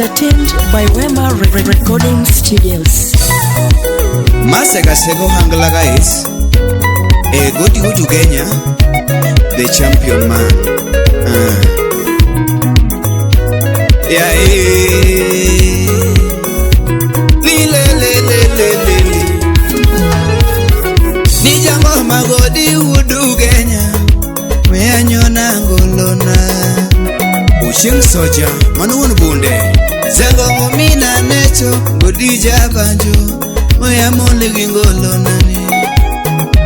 Entertained by Wema Recording Studios. Masega sego hangla guys. E godi utu Kenya, the champion man. Yeah, ni le le le le le le. Ni jango magodi udu Kenya, we anyona ngolona. Usheng soja manu bunde. Zango mumina necho godija banjo, we amole ngolona ni.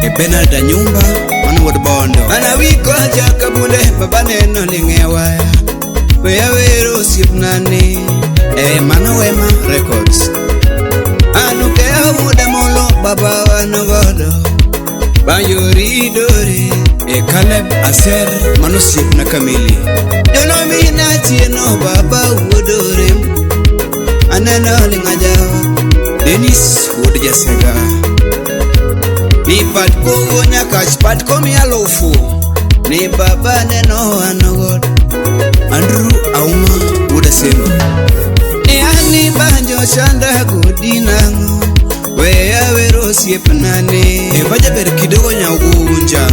E Benard Anyumba manu wod Bondo. Ana wiko jaka bunde baba neno ni ngewaya. We awero osiepnani e mano Wema Records. Anuke awuda molo baba wanogodo banjori dori. E Caleb Aser mano osiepna kamili. Jono mina tieno baba wuodore aneno ni ngajawa. Dennis wuod Jasega. Ni pat kogo nyakach pat komi alufu. Ni baba neno anogodo. Andrew Auma wuod Asembo. Ni ani banjo chanda godi nang'o we awero osiepnani. E vajaber kidogo nyaugunja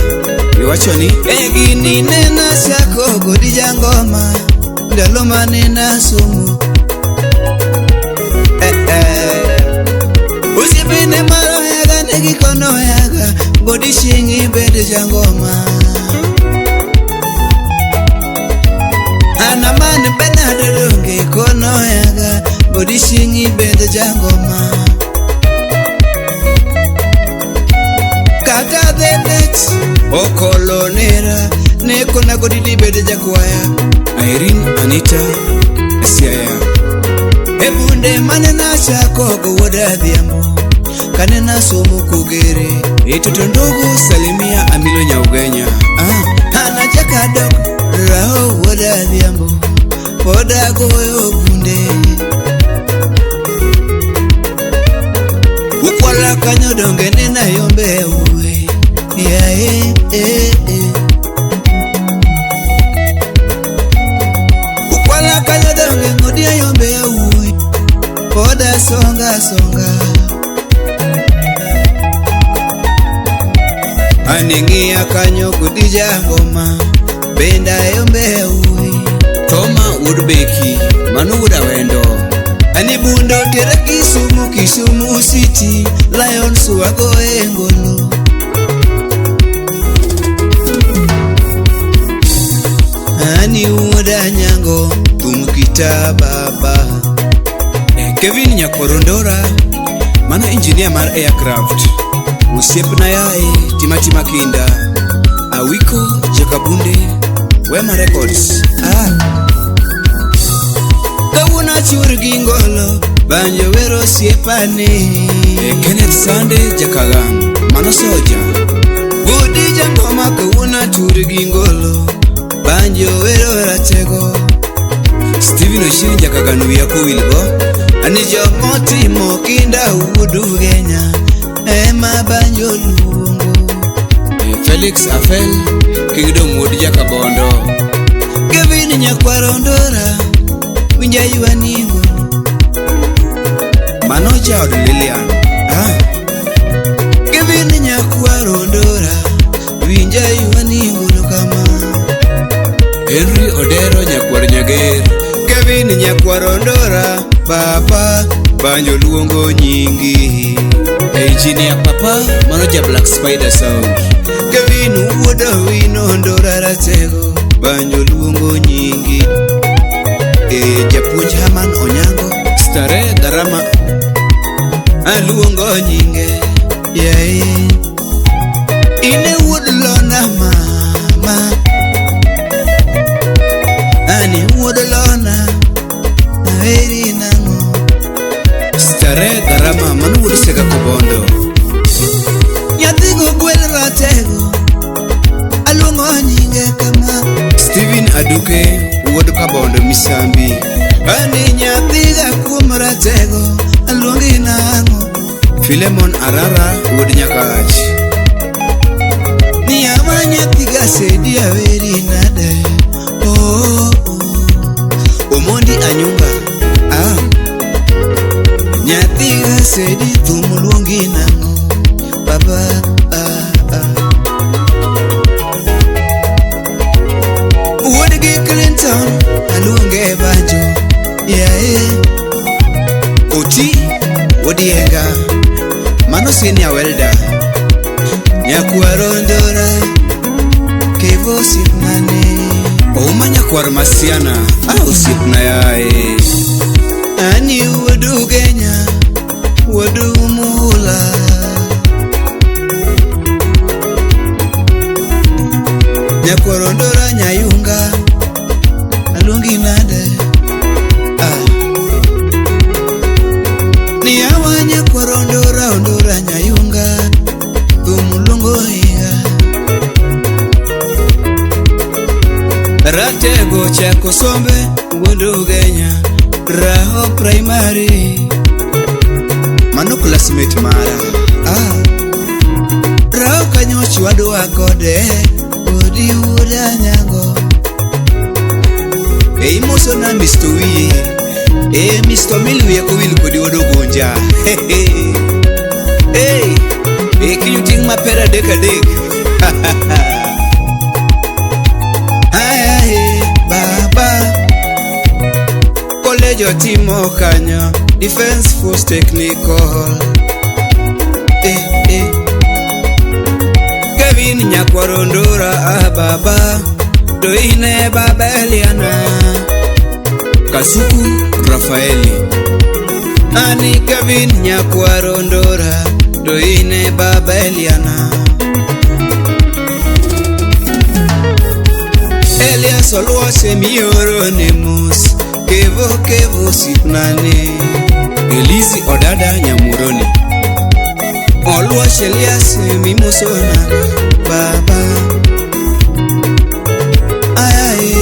iwacho ni e gini nena chako godi jangoma ndalo mane nasomo. Osiepne maro yaga ne gikono yaga godi shingi bed jangoma. Ana man Benard donge kono yaga godi shingi bed jangoma. Kata dhelet okolonera ne kona godi di bed jakwaya. Irene Anita Siaya. E bunde mane nachako go wuod Adhiambo kane nasomo Kogere. E toto ndogo salimia Amilo Nyaugenya. Ana chaka dok Rao wuod Adhiambo pod agoyo bunde. Ukwala kanyo donge nena yombe uwe. Yeah, eh, eh. Ukwala kanyo donge ngodi yombe uwe. Poda songa songa. Aningia kanyo kudija ngoma benda yombe uwe. Toma Woodbeki manu wuod Awendo. Ani bundo tere Kisumu, Kisumu City Lions wagoe ngolo. Ani wuod Anyango thum kita baba. Kevin Nyakorondora mano engineer mar aircraft. Osiepna yae tima kinda. Awiko Jakabunde Wema Records. Kawuono achur gi ngolo banjo wero osiepani. Kenneth Sande Jakagan mano soja. Godi jangoma kawuono achur gi ngolo banjo wero ratego. Steven Ochieng Jakagan wiya kowilgo. Ani jomotimo kinda wuod Kenya ema banjo luongo. Felix Afel Kingdom wuod Jakabondo. Kevin Nyakwarondora winja ywanigo. Mano jaod Lilian. Kevin Nyakwarondora winja ywanigo kama. Henry Odero Nyakwar Nyager. Kevin Nyakwarondora baba banjo luongo nyingi. Engineer papa mano ja Black Spider Sound. Kevin wuod Awino Ndora ratego banjo luongo nyingi. E japuonj Haman Onyango Stare Garama aluongo nyinge. Yeah. Ine wuod Lona mama. Ani wuod Lona aweri nang'o. Stare Garama mano wuod Sega Kobondo. Nyathigo gwel ratego aluongo nyinge kama. Steven Aduke wuod Kabondo Misambi. Ani nyathiga kuom ratego aluongi nang'o. Philemon Arara wuod Nyakach. Ni ama nyathiga sedi aweri nade. Oh, oh. Omondi Anyumba. Odienga mano senior welder Nyakwaro Ndora Kevo osiepnane Ouma nyakwar Masiana a osiepna yae Ani wuod Ugenya wuod Mula Nyakwaro Ndora Nyayunga aluongi nade Ni awa nyakwaro Ndora Ondora Nyayunga thum luongo higa Ratego chako sombe wuod Ugenya Raho Primary Mano classmate mara Raho kanyo chwadwa kode Odi wuod Anyango E imoso na Mr. Wiye E Mr. Mil wiye kowil kodi wuod Ogunja Hey, e kinyu ting' mapera adek adek Aye, baba College otimo kanyo Defense Force Technical Kevin Nyakwaro Ndora ah baba To ine baba Eliana Kasuku Rafaeli Ani Kevin Nyakwaro Ndora To ine baba Eliana Elias Oluose mioro ne mos Kevo Kevo osiepnane Elizi Odada Nyamuroni Oluose Elias mimosona baba Aye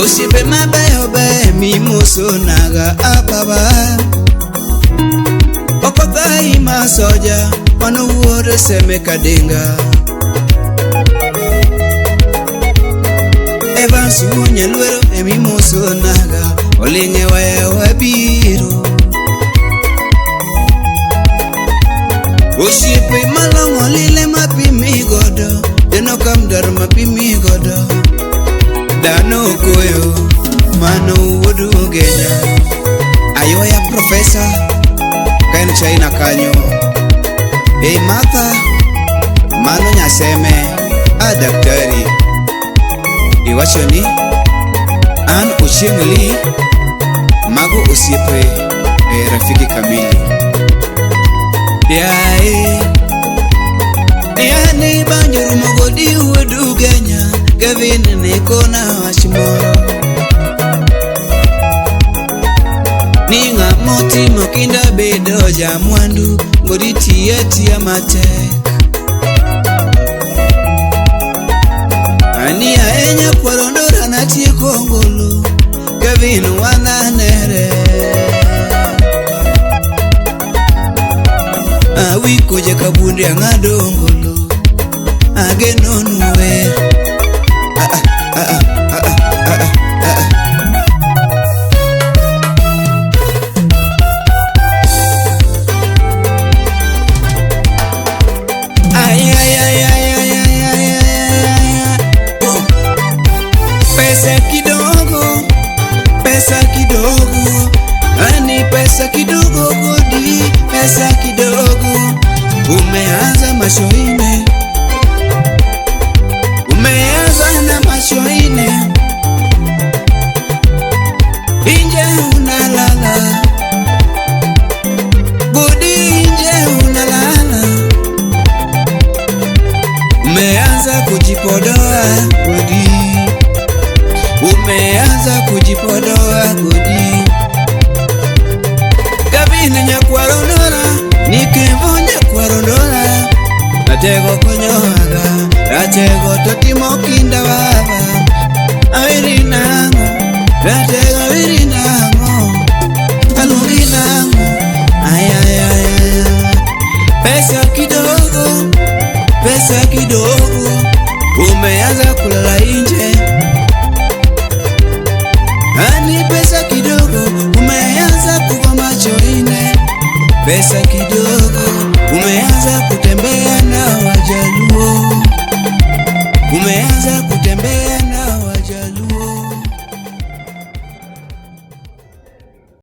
Osiepe mabeyo beyo mimosonaga ah baba Okothai masoja mano wuod Seme Kadinga Evans wuon Nyalwero emimosonaga oling'e waya wabiro Osiepe malong'o lile mapimi godo Deno kamdar mapimi godo Dano koyo mano wuod Ugenya Ayoya profesa ka en China kanyo Ei Martha mano Nyaseme a daktari Iwacho ni an Ochieng' Lee mago osiepe e rafiki kamili Yae Yani banjo rumo godi wuod Ugenya Kevin ne kona wach moro Ni ng'ama otimo kinda bedo jamwandu Godi tiyo atiya matek Ani ahinya Nyakwaro Ndora natieko ngolo Kevin wananere Awiko jakabunde ang'ado ngolo Ageno nuwer Ay, ay, ay, ay, ay, ay, ay, ay, ay. Oh. Pesa kidogo, pesa kidogo, ani pesa kidogo godi, pesa kidogo. Umeanza mashoine, umeanza na mashoine, inje unalala, godi inje unalala. Umeanza kujipodoa godi, umeanza kujipodoa godi. Gavin Nyakwaro Ndora, Nikevo Nyakwaro Ndora, Ratego konyowaga, Ratego to timo kinda baba. Awiri nang'o, Ratego awiri nang'o, aluongi nang'o, ay ay ay ay. Pesa kidogo, pesa kidogo, umeanza kulala nje. Ani pesa kidogo, umeanza kuvaa macho ine. Pesa kidogo, umeanza kutembea na Wajaluo, umeanza kutembea.